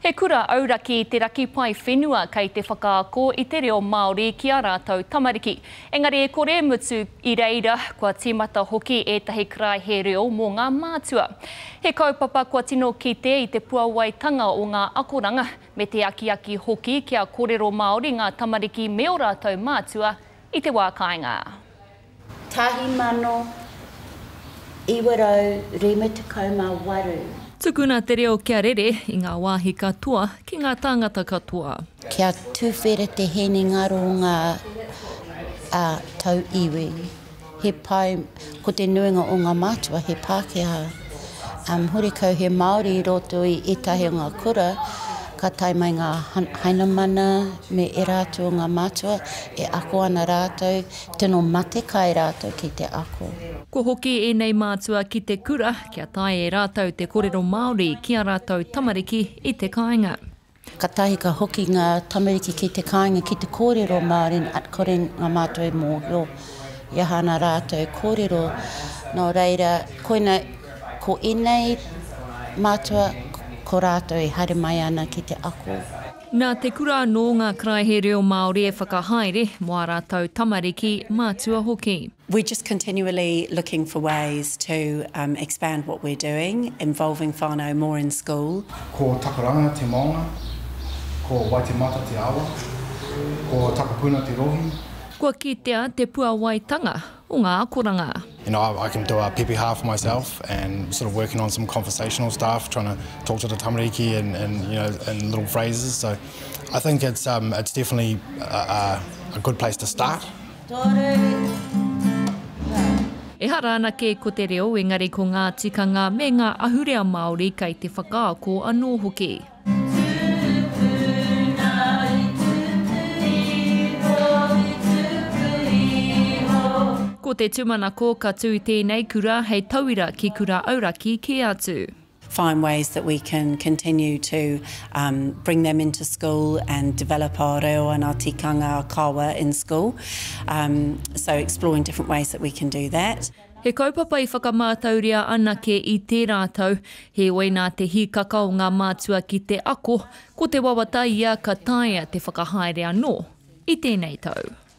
He kura auraki te raki pae whenua kei te whakaako i te reo Māori ki ā rātou tamariki. Engari e kore e mutu i reira, kua tīmata hoki ētahi karaehe reo mō ngā mātua. He kaupapa kua tino kite i te puawaitanga o ngā akoranga, me te akiaki hoki kia korero Māori ngā tamariki me ō rātou mātua i te wā kāinga. 1958. Tukuna te reo kia rere i ngā wāhi katoa ki ngā tāngata katoa. Kia tuwhera te hinengaro o ngā tauiwi. He pai, ko te nuinga o ngā mātua he Pākehā. Horekau he Māori i roto i ētahi o ngā kura, ka tae mai ngā Hainamana me ērā atu o ngā mātua e ako ana rātou, tino matekai rātou ki te ako. Kua hoki ēnei mātua ki te kura kia taea e rātou te korero Māori ki ā rātou tamariki i te kāinga. Katahi ka hoki ngā tamariki ki te kāinga ki te kōrero Māori, kore ngā mātua e mōhio i aha ana rātou kōrero. Nō reira, koina, ko ēnei mātua, ko rātou e haere mai ana ki te ako. Nā te kura anō ngā karaehe reo Māori e whakahaere mō ā rātou tamariki, mātua hoki. We're just continually looking for ways to expand what we're doing, involving whānau more in school. Ko Takaranga te maunga, ko Waitemata te awa, ko Takapuna te rohi. Kua kitea te puawaitanga o ngā akoranga. You know, I can do a pepeha for myself and sort of working on some conversational stuff, trying to talk to the tamariki and, and you know, in little phrases. So I think it's, um, it's definitely a, a good place to start. Ehara anake ko te reo, engari ko ngā tikanga me ngā ahurea Māori kei te whakaako anō hoki. Ko te tūmanako ka tū tēnei kura hei tauira ki kura auraki kē atu. Find ways that we can continue to bring them into school and develop our reo and our tikanga, our kawa in school. So exploring different ways that we can do that. He kaupapa i whakamātauria anake i tērā tau, heoi nā te hīkaka o ngā mātua ki te ako, ko te wawata ia ka taea te whakahaere anō i tēnei tau.